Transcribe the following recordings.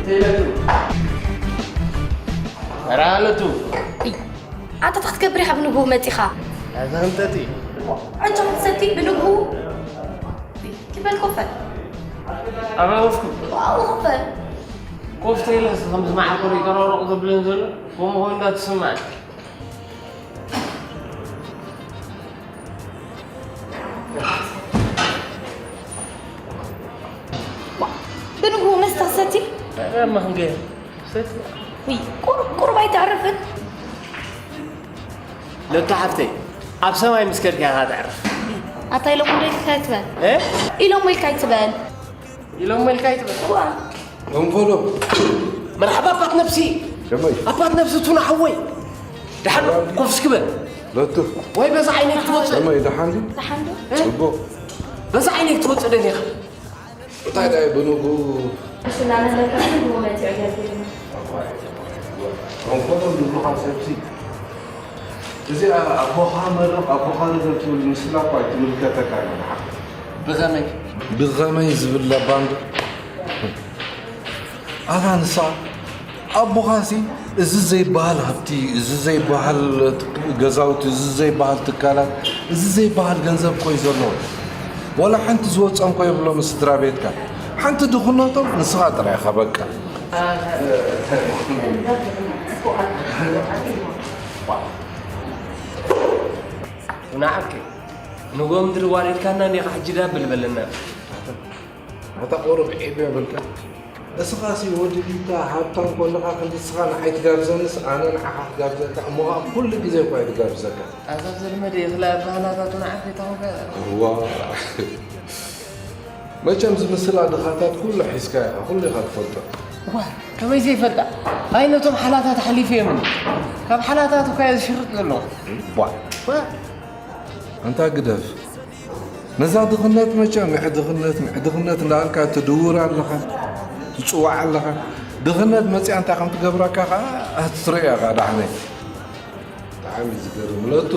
ተይለቱ። ራለቱ። ኣንተ እንታይ ክትገብር ኢኻ ብንግሁ መጺኻ? ኣዛንተቲ። ዕጫ ክትሰቲ ብንግሁ? ትበል ኮፈ። ኣራወፍኩ። ዋው ኮፈ። ኮፍ ተይለስ ከም ዝመዓኮር ይጠራረቑ ዘብለን ዘሎ፣ ከምኡ ኮይኑ እንዳትስማዕ። ብንግሁ መስተ ክሰቲ? ኣረ፣ ማንገ፣ ሰቲ። ውይ፣ ቁር-፣ ቁሩብ ኣይተዕርፍን? ለቱ ሓፍተይ፣ ኣብ ሰማይ ምስ ከድካ ኢኻ ተዕርፍ። ኣታ ኢሎሞ ኢልካ ኣይትበል። እ? ኢሎሞ ኢልካ ኣይትበል። ኢሎሞ ኢልካ ኣይትበል። እዋ። መንፈሎ። መርሓባ ኣባት ነብሲ። ከመይ? ኣባት ነብሲ ቱና ሓወይ። ደሓን ኮፍ እስኪ በል። ለቱ። ወይ በዛ ዓይነይ ክትወፅእ። ከመይ ደሓን ድዩ? ደሓን ዶ? እ? ጽቡቕ። በዛ ዓይነይ ክትወፅእ ደሊኻ። እንታይ ደኣ ብንግሁ? እሱ እናመለካ ብንግሁ መፂኡ እያ ዜና። መንፈሎ ዝብሉኻ ሰብሲ። እዚኣ ኣቦኻ መርቕ፣ ኣቦኻ ርገም ትብል ምስላ እኳ ኣይትምልከተካን እያ ንዓኻ። ብኸመይ? ብኸመይ ዝብል ለባም ዶ? ኣታ ንሳ ኣቦኻሲ እዚ ዘይበሃል ሃብቲ፣ እዚ ዘይበሃል ገዛውቲ፣ እዚ ዘይበሃል ትካላት፣ እዚ ዘይበሃል ገንዘብ እኮ እዩ ዘለዎ። ዋላ ሓንቲ ዝወጾም እኮ የብሎምን ስድራ ቤትካ። ሓንቲ ድኽነቶም ንስኻ ጥራይ ኢኻ በቃ። ንዓከይ ንጎ ምድሪ ዋሪድካና እኒኻ፣ ሕጂ ዳብል በለና። ኣታ ቁሩብ ዒብ የብልካ። እስኻሲ ወዲ ቢታ ሃብታም ኮለኻ ክንዲ እስኻ ንዓይ ትጋብዘንስ ኣነ ንዓኻ ክጋብዘካ እሞ ኸኣ ኩሉ ግዜ እኳ እየ ዝጋብዘካ። ኣዛ ዘልመደ ይኽላ ባህላታቱ ንዓኺ ተኸፈ። እዋ። መቸም ዝምስላ ድኻታት ኩሉ ሒዝካ ኢኻ፣ ኩሉ ኢኻ ትፈልጦ። እዋ፣ ከመይ ዘይፈልጣ? ኣይ ነቶም ሓላታት ሓሊፈ እዮም። ካብ ሓላታት እኳ እየ ዝሽርጥ ዘለኹ። ቧ። ቧ። ኣንታ ግደፍ። ነዛ ድኽነት መቸም ምዕድኽነት፣ ምዕድኽነት እንዳበልካ ትድውር ኣለኻ፣ ትጽዋዕ ኣለኻ። ድኽነት መጺኣ እንታይ ከም ትገብረካ ከኣ ትርኢ ኢኻ ዳሕነይ። ብጣዕሚ ዝገርም ለቱ።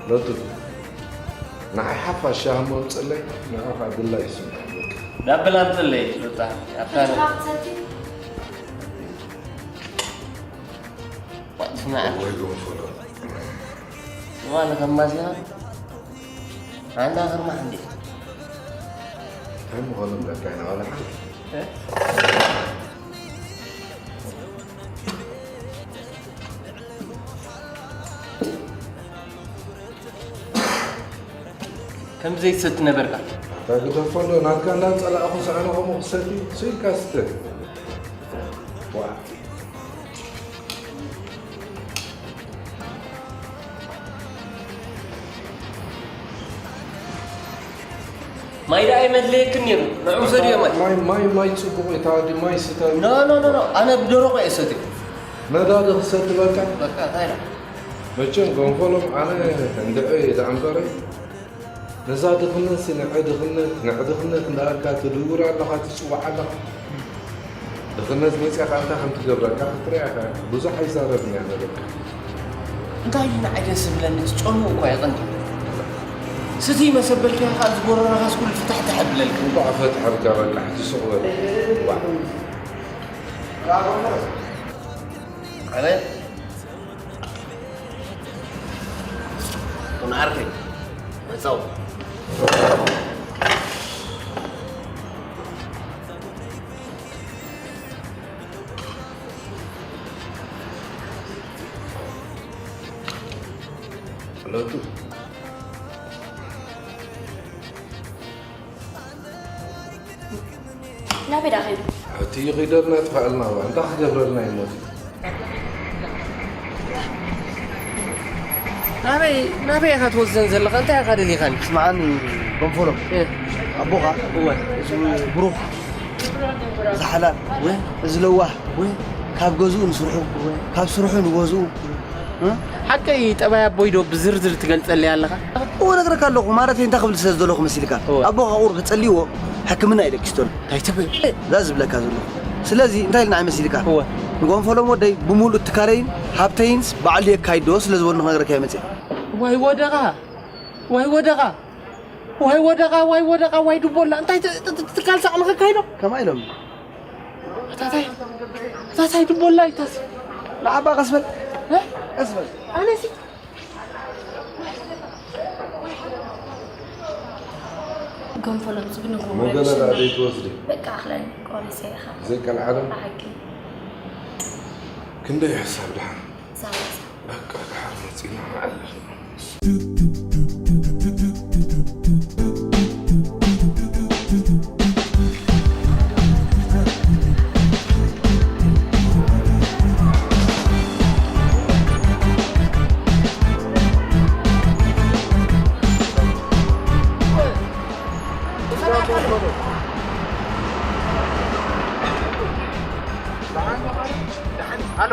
ለቱ። ንዓይ ሓፋሽ ሻሂ እሞ ኣምጽለይ፣ ንዓኻ ድላይ ይስምዓኒ። ዳብል ኣምጽለይ፣ ሉጣ። ኣብታ ትሰቲ? ዋጥ ስማዕ። ወይ ጎንፎሎ። ዋላ ከማዚያ። ኣንዳ ግርማ እንዴ? እንታይ ምዃኑ እምበቃ ኢና ዋላ ሓንቲ። እ? ከም ዘይትሰቲ ነበርካ። ኣታ ግደፎ እንዶ፣ ናትካ እንዳጸላእኹ ሰኣነ ከምኡ ክሰቲ፣ ስኢልካ ስተ። ዋ። ማይ ደኣ ኣይመድለየክን ነይሩ። ንዑ ሰድዮ ማይ። ማይ፣ ማይ፣ ማይ ጽቡቕ እዩ። እታ ወዲ ማይ ስተ። ኖ፣ ኖ፣ ኖ፣ ኖ። ኣነ ብደረቑ እየ ሰትየ። ነዳዲ ክሰቲ በቃ። በቃ፣ እንታይ ደኣ? መቸም ጎንፎሎም ኣነ እንድዒ ደኣ እምበረይ። ነዛ ድኽነትሲ ንዒ ድኽነት፣ ንዒ ድኽነት እንዳበልካ ትድውር ኣለኻ፣ ትጽውዕ ኣለኻ። ድኽነት መጺኣ ከኣ እንታይ ከም ትገብረካ ክትሪኣ ኢኻ። ብዙሕ ኣይዛረብን እየ ኣነ በቃ። እንታይ እዩ ንዓይ ደስ ዝብለኒ፣ እቲ ጨንኡ እኳ እዩ ቀንዲ። ስትይ መሰበልካዮ ከኣ ዝጎረረኻስ ኩሉ ፍታሕታሕ የብለልካ። እንቋዕ ፈትሐልካ በቃ፣ ሕጂ ስቕ በል። ዋዕ። ኣነ ቁን ዓርከይ መጻው። ለቱ። ናበይ ደኣ ኸይዱ? እቲ ኺደልና ጥፋኣልና እዋ፣ እንታይ ክገብረልና እዩ ሞት? ናበይ፣ ናበይ ኢኻ ትወስደን ዘለኻ? እንታይ ኢኻ ደሊኻኒ? ስምዓኒ፣ ጎንፎሎ። እ። ኣቦኻ፣ እወ። እዚ ብሩኽ፣ እዚ ሓላል፣ እወ። እዚ ለዋህ፣ እወ። ካብ ገዝኡ ንስርሑ፣ እወ። ካብ ስርሑ ንገዝኡ፣ እ? ሓቀይ ጠባይ ኣቦይ ዶ ብዝርዝር ትገልጸለይ ኣለኻ? እወ፣ እነግረካ ኣለኹ። ማለት እንታይ ክብል ስለ ዝደለኹ መሲልካ? እወ። ኣቦኻ ቁሩብ ተጸልይዎ፣ ሕክምና እዩ ደቂስቶን። እንታይ ትብል? እዛ ዝብለካ ዘለኹ። ስለዚ እንታይ ኢልና መሲልካ? እወ። ንጎንፎሎም ወደይ ብምሉእ ትካለይን ሃብተይንስ ባዕሉ የካይዶ ስለ ዝበሉ ንኽነግረካ እየ መጺአ። ዋይ ወደኻ! ዋይ ወደኻ! ዋይ ወደቓ፣ ዋይ ወደቓ፣ ዋይ ድቦላ። እንታይ ት-፣ ት-፣ ት-፣ ትካል ሳቕ ንኸካይዶ? ከማይ ኢሎም። ኣታታይ፣ ኣታታይ ድቦላ ይታስ። ንዓባ ቀስ በል። እ? ቀስ በል። ኣነሲ። ገንፎ ለምጽ ብንግሩ መገለዳ ወይስ ደይ ትወስዲ? በቃ ኣኽለን ቆሪሰ ኢኻ። ዘይቀልዓለም? ብሓቂ። ክንደይ ሕሳብ ደሓን? ሰላሳ። በቃ ደሓን መጺና ንዓልል። ኣሎ።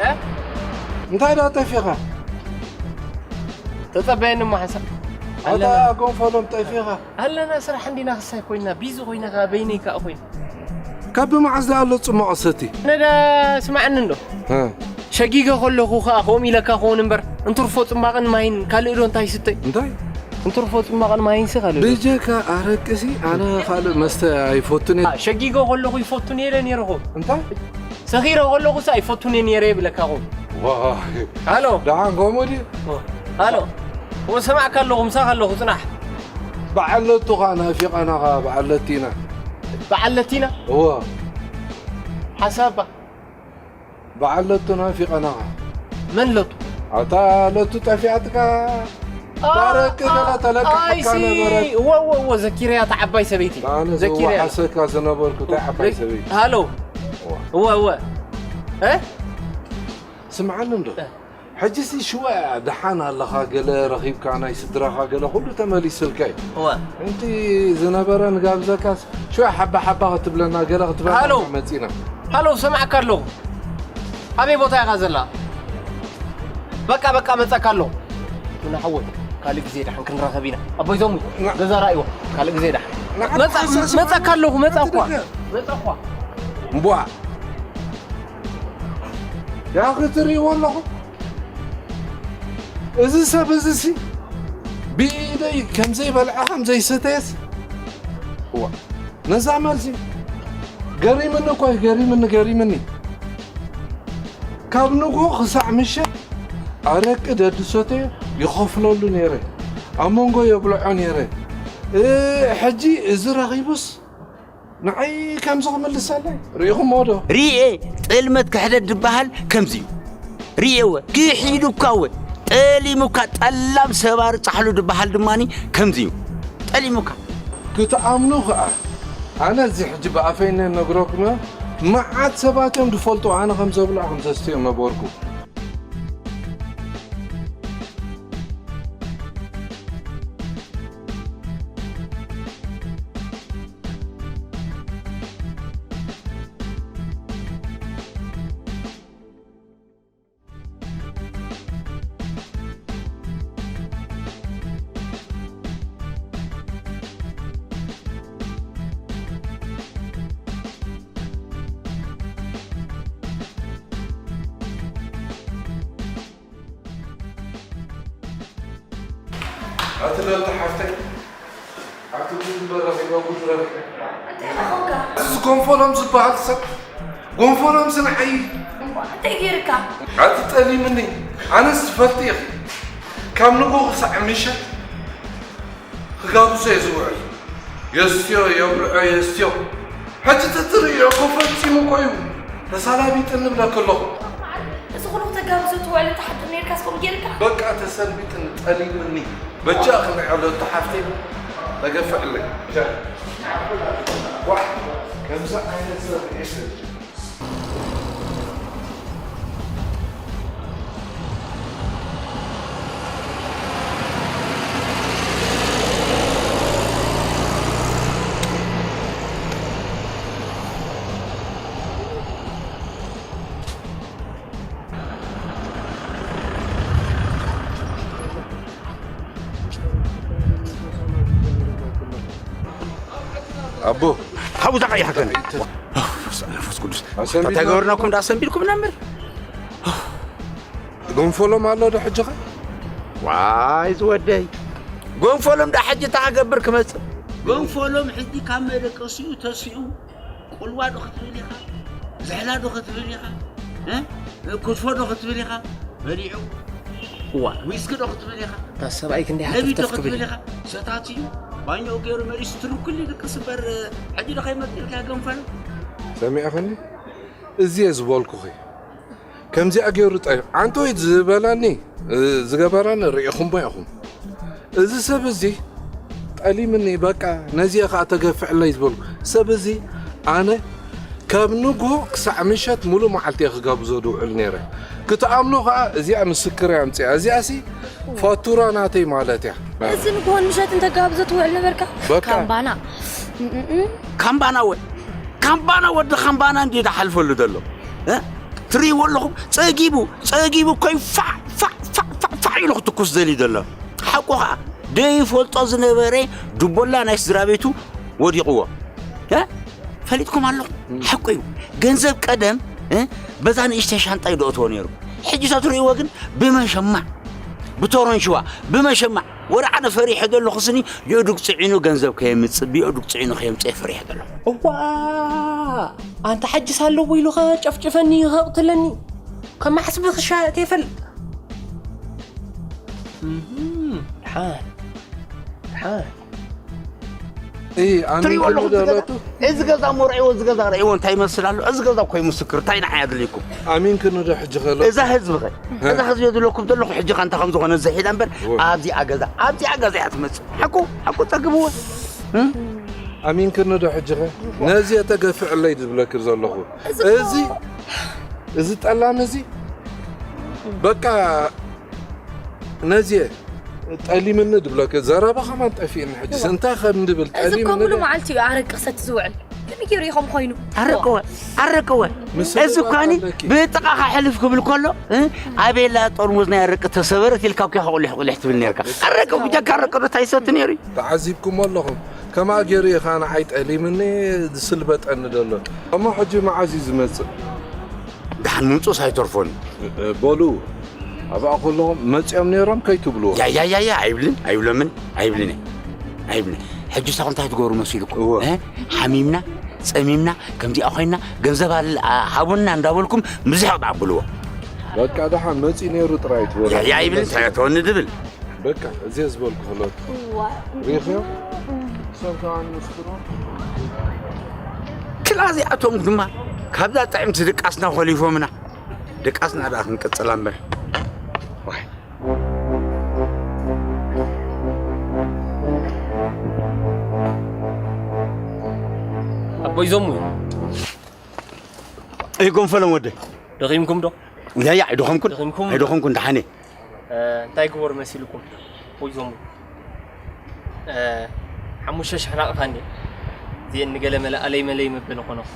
እ? እንታይ ደኣ ጠፊኻ? ተጸበየኒ እሞ ሓንሳብ። ኣታ ኣለና። ጎንፎሎም ጠፊኻ? ኣለና፣ ስራሕ እንዲና ክሳይ ኮይና፣ ቢዚ ኮይና፣ ከኣ በይነይ ከኣ ኮይና። ካብ ብመዓዝ ደኣ ኣሎ ጽማቕ ሰቲ? ነዳ ስማዕኒ እንዶ። እ። ሸጊገ ከለኹ ከኣ ከምኡ ኢለካ ክኸውን እምበር፣ እንትርፎ ጽማቕን ማይን ካልእ ዶ እንታይ ይስተይ? እንታይ? እንትርፎ ጽማቕን ማይንሲ ካልእ ዶ? ብጀካ ኣረቅሲ ኣነ ካልእ መስተ ኣይፈቱን እየ። አ፣ ሸጊገ ከለኹ ይፈቱ ነይረ ነይርኹ። እንታይ? ሰኺረ ከለኹስ ኣይፈቱን እየ ነይረ ይብለካ ኹም። ዋይ። ሃሎ። ደሓን ከምኡ ድዩ? ሃሎ። ወሰማዕካ ኣለኹ፣ ምሳኻ ኣለኹ፣ ጽናሕ። በዓል ለቱ ኸኣ ናፊቐናኻ፣ በዓል ለቲና። በዓል ለቲና? እወ። ሓሳባ? በዓል ለቱ ናፊቐናኻ። መን ለቱ? ኣታ ለቱ ጠፊኣትካ። አ፣ ታረቂ አ፣ ገለ ተለቅሓካ ኣይሲ፣ ነበረት። እወ፣ እወ፣ እወ፣ ዘኪረያ፣ እታ ዓባይ ሰበይቲ። ኣነ ዘኪረያ። ዘወሓሰካ ዝነበርኩ እታ ዓባይ ዘ-፣ ሰበይቲ። ሃሎ። እዋ። እወ፣ እወ። እ? ስምዓኒ እንዶ። እ። ሕጂሲ ሽዋ ደሓን ኣለኻ፣ ገለ ረኺብካ፣ ናይ ስድራኻ ገለ ኩሉ ተመሊስልካ እዩ። እወ። እንቲ ዝነበረ ንጋብዘካስ ሽዋ ሓባ ሓባ ክትብለና፣ ገለ ክትበልና ሃሎ። መጺና። ሃሎ፣ ሰማዕካ ኣለኹ። ኣበይ ቦታ ኢኻ ዘላ? በቃ፣ በቃ፣ መጸካ ኣለኹ። ምን ሓወይ፣ ካልእ ግዜ ደሓን ክንራኸብ ኢና። ኣቦይ ዞሙ፣ ና- ገዛ ራእይዎ። ካልእ ግዜ ደሓን። ና- መጻ-፣ ሓሰስ መጻካ ኣለኹ፣ መጻ እኳ። ትደገ። መጻ እኳ። እምቧ። ያ ክትርእይዎ ኣለኹ። እዚ ሰብ እዚሲ ብኢደይ ከም ዘይበልዐ፣ ከም ዘይሰተየስ። እዋ። ነዛ መልሲ ገሪምኒ እኮ እዩ፣ ገሪምኒ፣ ገሪምኒ። ካብ ንግሆ ክሳዕ ምሸት ኣረቂ ደድሰተዮ ይኸፍለሉ ነይረ፣ ኣብ መንጎ የብልዖ ነይረ። እ፣ ሕጂ እዚ ረኺቡስ ንዓይ ከምዚ ክምልሰለይ ርኢኹሞ ዶ? ርኤ፣ ጥልመት ክሕደት ድበሃል ከምዚ እዩ። ርኤወ፣ ክሒዱካ እወ፣ ጠሊሙካ፣ ጠላም ሰባሪ ጻሕሉ ድበሃል ድማኒ ከምዚ እዩ። ጠሊሙካ። ክትኣምኑ ኸኣ፣ ኣነ እዚ ሕጂ ብኣፈይ ነግረኩም፣ መዓት ሰባት እዮም ዝፈልጡ፣ ኣነ ከም ዘብልዖ ከም ዘስትዮ ነበርኩ። ኣቲ ለቱ ሓፍተይ፣ ኣብቲ ጉድ እምበር ረኺበ፣ ጉድ ረኺበ። እንታይ ኢኻ ኾንካ? እዚ ጎንፎሎም ዝበሃል ሰብ፣ ጎንፎሎም ዝንዓይ። እንታይ ገይርካ? ኣቲ ጠሊምኒ፣ ኣነስ ትፈልጢ ኢኺ። ካብ ንግሆ ክሳዕ ምሸት ክጋብዞ እየ ዝውዕል። የስትዮ፣ የብልዖ፣ የስትዮ። ሕጂ ተትርእዮ እኮ ፈጺሙ እኮ እዩ ተሳላቢጥኒ እብለኪ ኣለኹ። እዚ ኩሉ ክተጋብዞ ትውዕል ትሓድር ነይርካስ ከምኡ ጌርካ? በቃ ተሰልቢጥኒ፣ ጠሊምኒ። በጃ ክንዕለቱ ሓፍተይ ተገፍዕለይ። ዋሕ፣ ከምዚ ዓይነት ሰብ ርእየ ፈልጠ። ኣቦ። ካብኡ ተቐይሕከኒ። መንፈስ ቅዱስ። ኣሰንቢድና። እንታይ ገበርናኩም? ደኣ ኣሰንቢድኩም ነምር። ጎንፎሎም ኣሎ ዶ ሕጂ ኸ? ዋይ ዝወደይ። ጎንፎሎም ዳ ሕጂ እንታይ ክገብር ክመጽእ? ጎንፎሎም ሕጂ ካብ መደቀሲኡ ተሲኡ፣ ቁልዋ ዶ ክትብል ኢኻ? ዝሕላ ዶ ክትብል ኢኻ? እ? ክትፎ ዶ ክትብል ኢኻ? በሊዑ። እዋ። ዊስኪ ዶ ክትብል ኢኻ? እታ ሰብኣይ ክንደይ ነቢት ዶ ሃተፍተፍ ክትብል ክብል። ኢኻ? ሰታትዩ። ባኛኡ ገይሩ መሊሱ ትርኩል ይድቅስ እምበር፣ ሕጂ ዶ ከይመጽእ ኢልካ ገንፈሉ? ሰሚዕኽኒ? እዚ እየ ዝበልኩኺ። ከምዚኣ ገይሩ ጠ-፣ ዓንተወይ ዝበላኒ፣ እ፣ ዝገበራኒ ርኢኹሞ ኢኹም። እዚ ሰብ እዚ ጠሊምኒ፣ በቃ ነዚኣ ኸዓ ተገፍዕለይ ዝበልኩ ሰብ እዚ፣ ኣነ ካብ ንግሆ ክሳዕ ምሸት ሙሉእ መዓልቲ እየ ክጋብዞ ዝውዕል ነይረ። ክትኣምኖ ኸዓ እዚኣ ምስክር እያ ኣምፅኣ። እዚኣሲ ፋቱራ ናተይ ማለት እያ። እዚ ንግሆን ምሸትን ተጋብዞ ትውዕል ነበርካ? በቃ። ካምባና። እም፣ እም፣ እም። ካምባና ወ-፣ ካምባና ወዲ ካምባና እንድዩ ዝሓልፈሉ ዘሎ። እ? ትርእይዎ ኣለኹም? ጸጊቡ፣ ጸጊቡ እኮ እዩ ፋዕ፣ ፋዕ፣ ፋዕ፣ ፋዕ፣ ፋዕ ኢሉ ክትኩስ ዘሊ ዘሎ። ሓቁ ኸኣ፣ ደይፈልጦ ዝነበረ ድቦላ ናይ ስድራ ቤቱ ወዲቕዎ። እ? ፈሊጥኩም ኣለኹም? ሓቁ እዩ። ገንዘብ ቀደም፣ እ? በዛ ንእሽተይ ሻንጣ እዩ ደእትዎ ነይሩ። ሕጂ ተትርእይዎ ግን ብመሸማዕ፣ ብቶሮንሽዋ፣ ብመሸማዕ፣ ወደ ኣነ ፈሪሐ ዘለኹ ስኒ የእዱግ ጽዒኑ ገንዘብ ከየምጽእ፣ ብየእዱግ ጽዒኑ ከየምጽእ ፈሪሐ ዘለኹ። እዋ፣ ኣንታ ሓጅስ ኣለዎ ኢሉ ኸጨፍጭፈኒ፣ ኸቕትለኒ፣ ከማሕስቢ ክሻ ከይፈልጥ። እህም፣ ድሓን፣ ድሓን። እይ፣ ኣሚን ትሪእዎ ኣለኹም፣ እዚ ገዛ፣ ክንደለቱ? እዚ ገዛ እሞ ርዕዎ፣ እዚ ገዛ ርዕዎ፣ እንታይ ይመስል ኣሎ? እዚ ገዛ እኮ እዩ ምስክር፣ እንታይ ንዓይ ኣድልይኩም? ኣሚን ክንዶ ሕጂ ከሎ? እዛ ህዝቢ ኸ? ሀ። እዛ ህዝቢ ዝብለኩም ዘለኹ ሕጂ ኸ እንታይ ከም ዝኾነ ዝሒዳ እምበር፣ እወ። ኣብዚኣ ገዛ፣ ኣብዚኣ ገዛ እያ ትመጽእ። ሓቁ፣ ሓቁ ጸግብዎ። እም? ኣሚን ክንዶ ሕጂ ኸ? ነዚ የተገፍዕለይ ዝብለኪ ዘለኹ። እዚ እዚ፣ እኮ እዚ ጠላም እዚ፣ በቃ፣ ነዚ ጠሊምኒ ድብለኪ፣ ዘረባ ኸማን ጠፊእኒ። ሕጂስ እንታይ ከም ድብል እዚ እኮ ጠሊምኒ ሙሉ ደ-፣ መዓልቲ እዩ ኣረቂ ክሰቲ ዝውዕል። ከመይ ገይሩ እዩ ከምኡ ኮይኑ? ኣረቂ ወ-፣ ኣረቂ ወ-፣ ምስ እዚ እኮ ኣኒ ኣለኪ። ብጥቓኻ ሕልፍ ክብል ከሎ፣ እ፣ ኣቤላ ጠርሙዝ ናይ ኣረቂ ተሰበረት ኢልካ እኮ ኢኻ ቁሊሕ ቁሊሕ ትብል ነርካ። ኣረቂ ብጀካ ኣረቂ ዶ እንታይ ይሰቲ ነይሩ እዩ? ተዓዚብኩሞ ኣለኹም። ከማ ገይሩ እዩ ኸዓ ንዓይ ጠሊምኒ ዝስልበጠኒ ዘሎ። እሞ ሕጂ መዓዝ እዩ ዝመጽእ? ደሓን ምምጽኡስ ኣይተርፎን። እ፣ በሉ፣ ኣብኣ ከለኹም መጺኦም ነይሮም ከይትብልዎ። ያ፣ ያ፣ ያ፣ ያ፣ ኣይብልን፣ ኣይብሎምን፣ ኣይብልን እየ፣ ኣይብልን። ሕጂ ንሳኹም እንታይ ትገብሩ መሲልኩም? እወ። እ? ሓሚምና፣ ጸሚምና፣ ከምዚኣ ኮይና፣ ገንዘብ ኣል-፣ ኣ-፣ ሃቡና እንዳበልኩም ምዝሕቕ ደኣ ኣብልዎ። በቃ፣ ደሓን መጺኡ ነይሩ ጥራይ ትበሉ። ያ፣ ያ፣ ኣይብልን፣ እንታይ እትወኒ ድብል? በቃ፣ እዚ እየ ዝበልኩ ክሎት። እዋ። ሪኢኽዮ? ሰብ ከኣ ንስክሮ። ክላ እዚኣቶም ድማ ካብዛ ጥዕምቲ ድቃስና ኮሊፎምና። ድቃስና ደኣ ክንቅጽላ እምበር። ዋይ። ኣቦይ ዞሙ። ኣይጎንፈሎም ወደይ። ደኺምኩም ዶ? ያያ፣ ኣይደኸምኩን። ደኺምኩም? ኣይደኸምኩን፣ ደሓን እየ። እ፣ እንታይ ግበሩ መሲልኩም? ኣቦይ ዞሙ። እ፣ ሓሙሽተ ሽሕ ናቕፋ እንዴ? እዚአን ንገለ መለ ኣለይ መለይ መበሊ ኾነኹ።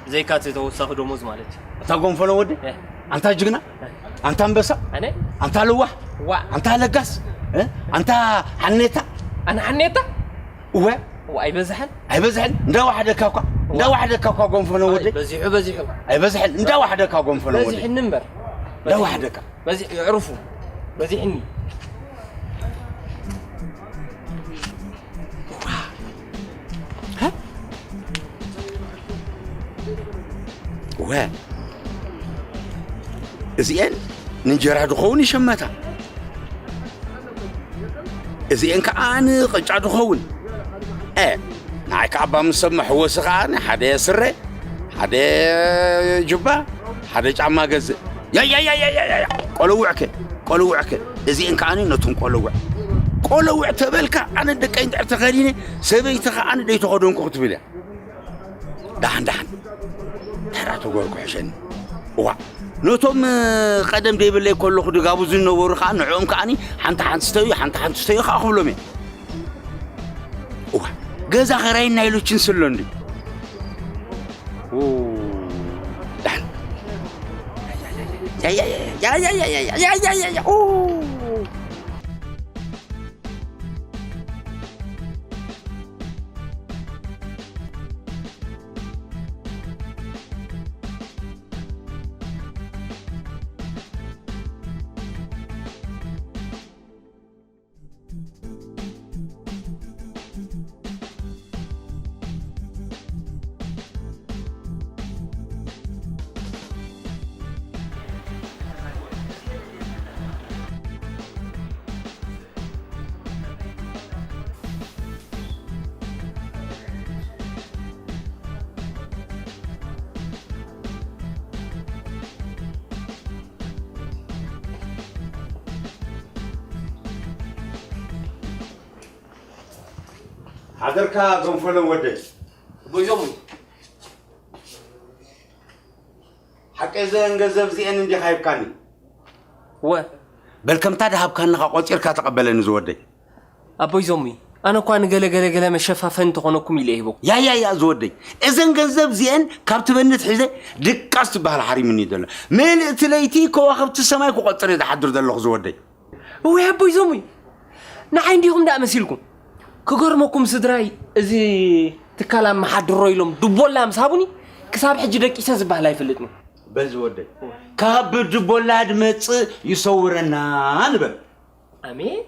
ብዘይካ እቲ ተወሳኺ ደሞዝ ማለት እዩ። ኣንታ ጎንፈሎ ወዲ፣ እ። ኣንታ ጅግና፣ እ። ኣንታ ኣንበሳ፣ ኣነ? ኣንታ ለዋህ፣ ዋ። ኣንታ ለጋስ፣ እ? ኣንታ ሓኔታ። ኣነ ሓኔታ? እወ። ዋ፣ ኣይበዝሐን? ኣይበዝሐን? እንዳዋሓደካ እኳ፣ ዋ። እንዳዋሓደካ እኳ ጎንፈሎ ወዲ። በዚሑ፣ በዚሑ። ኣይበዝሐን? እንዳዋሓደካ ጎንፈሎ ወዲ። በዚሕኒ እምበር። እንዳዋሓደካ። በዚሕ-፣ የዕርፉ። በዚሕኒ። ወ-፣ እዚኤን ንእንጀራ ድኸውን ይሸመታ። እዚኤን ከኣ ንቕጫ ድኸውን። እ፣ ንዓይ ከኣ እባ ምስ ሰብ መሕወሲ ከኣ ሓደ ስረ፣ ሓደ ጁባ፣ ሓደ ጫማ ገዝእ። ያ፣ ያ፣ ያ፣ ቆለውዕከ፣ ቆለውዕከ። እዚኤን ከኣ ነቶም ቆለውዕ። ቆለውዕ ተበልካ፣ ኣነ ደቀይ እንድሕር ተኸዲነ፣ ሰበይቲ ከኣ ኣነ ደይተኸደንኩ ክትብል እያ። ደሓን፣ ደሓን። ተራ ተጎርኩ ሕሸኒ። እዋ፣ ነቶም፣ እ፣ ቀደም ደይብለይ ከለኹ ድጋብዙ ዝነበሩ ከኣ፣ ንዕኦም ከኣኒ፣ ሓንቲ ሓንቲ ስተዩ፣ ሓንቲ ሓንቲ ስተዩ ከኣ ክብሎም እየ። እዋ፣ ገዛ ኸራይና ኢሉ ችንስሎ እንዲ። ኡ፣ ዳን። ያ፣ ያ፣ ያ፣ ኡ። ሓደርካ ገንፈሎም ወደይ። ኣቦይ ዞሙ። ሓቂ እዘን ገንዘብ እዚአን እንዲኻ ሂብካኒ። ወ በል ከምታ ድሃብካንኻ ቆጺርካ ተቐበለኒ ዝወደይ። ኣቦይ ዞሙ። ኣነ እኳ ንገለ ገለ ገለ መሸፋፈኒ ተኾነኩም ኢለ ሂቦ። ያ ያ ያ ዝወደይ፣ እዘን ገንዘብ እዚአን ካብ ትበኒ ትሒዘ ድቃስ ትበሃል ሓሪምኒ ዘሎ። ምልእቲ ለይቲ ከዋኽብቲ ሰማይ ክቆጽር እየ ዝሓድር ዘለኹ ዝወደይ። ወይ ኣቦይ ዞሙ። ንዓይ እንዲኹም ደኣ መሲልኩም። ክገርመኩም ስድራይ፣ እዚ ትካል ኣመሓድሮ ኢሎም ድቦላ ምስ ሃቡኒ ክሳብ ሕጂ ደቂሰ ዝበሃል ኣይፈልጥን። በል ዝወደይ፣ ካብ ድቦላ ድመጽእ ይሰውረና ንበል። ኣሜን።